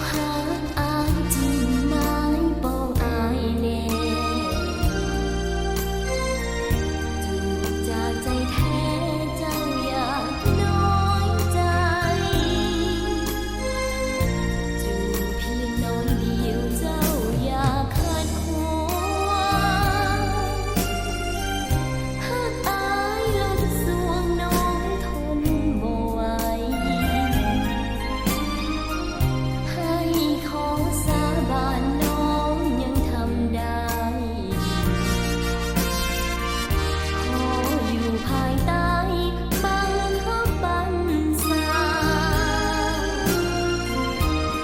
ຮັກອ້າຍຈິງໄດ້ ບໍ່ອາຍແລ ຈູກຈາກໃຈແທ້ ເຈົ້າຢ່ານ້ອຍໃຈ ຈູກພຽງໜ້ອຍດຽວ ເຈົ້າຢ່າຂັດຂວາງ ຮັກອ້າຍລົດຊ່ວງ ນ້ອງທົນບໍ່ໄຫວ ໃຫ້ຂໍສາບານ ນ້ອງຍັງທຳໄດ້ ຂໍຢູ່ພາຍໃຕ້ບັງຄັບບັນຊາ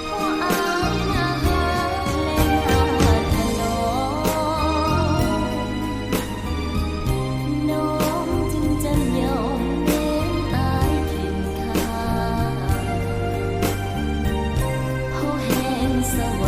ເພາະອ້າຍໜ້າຮັກ ແລະໜ້າຖະຫຼອງ ນ້ອງຈຶ່ງຈຳຍອມແບ່ງອ້າຍເຂັມຂັດ ເພາະແຮງສະຫວ